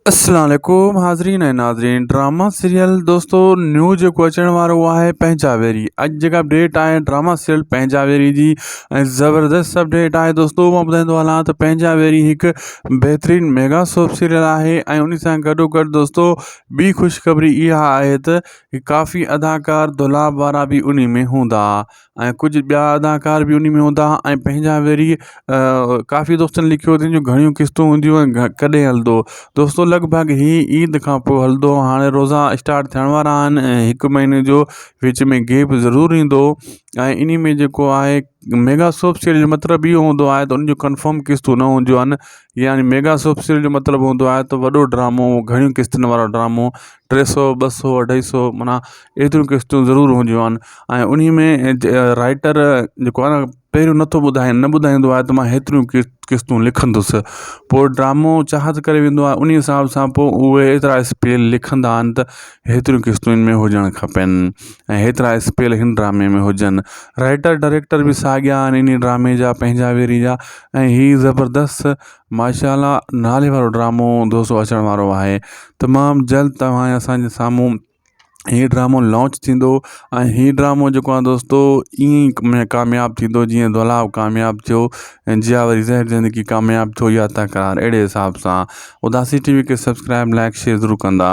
السلام عليڪم حاضرين ۽ ناظرين ڊراما سيريل دوستو نيو جيڪو اچڻ وارو آهي پنهنجا ويري اڄ جيڪا اپڊيٽ آهي ڊراما سيريل پنهنجا ويري جي ۽ زبردست اپڊيٽ آهي دوستو مان ٻڌائيندو هلان ته پنهنجا ويري هڪ بهترين ميگا سوپ سيريل آهي ۽ ان سان گڏو گڏ دوستو ٻي خوشخبري اها آهي ته ڪافي اداڪار دولاب وارا به ان ۾ هوندا ۽ ڪجهه ٻيا اداڪار به انهي ۾ هوندا ۽ پنهنجا وري ڪافي دوستن لکيو اٿن جو گهڻيون قسطون هونديون ۽ ڪڏهن هلندو دوستو لڳ ڀڳ هي عيد کان پوءِ هلندو هاڻي روزا اسٽارٽ ٿيڻ وارا آهن ۽ هڪ مهيني جو وچ ۾ گيپ ضرور ايندو ۽ انهي ۾ جيڪو آهي ميگا سوپ سيريل جو مطلب اهو هوندو آهي ته ان جو ڪنفرم قسطون نه هونديون آهن يعني ميگا سوپ سيريل جو مطلب هوندو آهي ته وڏو ڊرامو گهڻيون قسطن وارو ڊرامو ٽي سو ٻه سو اڍائي سو معنيٰ ايتريون قسطون ضرور هونديون آهن ۽ انهي ۾ رائيٽر جيڪو آهي نه پهريون نٿو ٻڌائي نه ٻڌائيندو آهي ته مان هيتريون قسطون لکندس پوءِ ڊرامو چاهت ڪري ويندو آهي انهي حساب سان پوءِ اهي ايترا اسپيل لکندا آهن ته هيتريون قسطون ان ۾ هجڻ کپن ۽ هيترا اسپيل هن ڊرامي ۾ هجن رائيٽر ڊائريڪٽر به ساڳيا آهن انهي ڊرامي جا پنهنجا ويري جا ۽ هي زبردست ماشاء الله نالي وارو ڊرامو دوستو اچڻ وارو آهي تمام جلد توهان اسان جي سامهون هي ڊرامو لانچ ٿيندو ۽ هي ڊرامو جيڪو آهي دوستو ائين ئي ڪامياب ٿيندو جيئن دولاب ڪامياب ٿيو ۽ جيا وري زهر زندگي ڪامياب ٿيو يا تڪرار اهڙي حساب سان اداسي ٽي وي کي سبسڪرائب لائڪ شيئر ضرور ڪندا.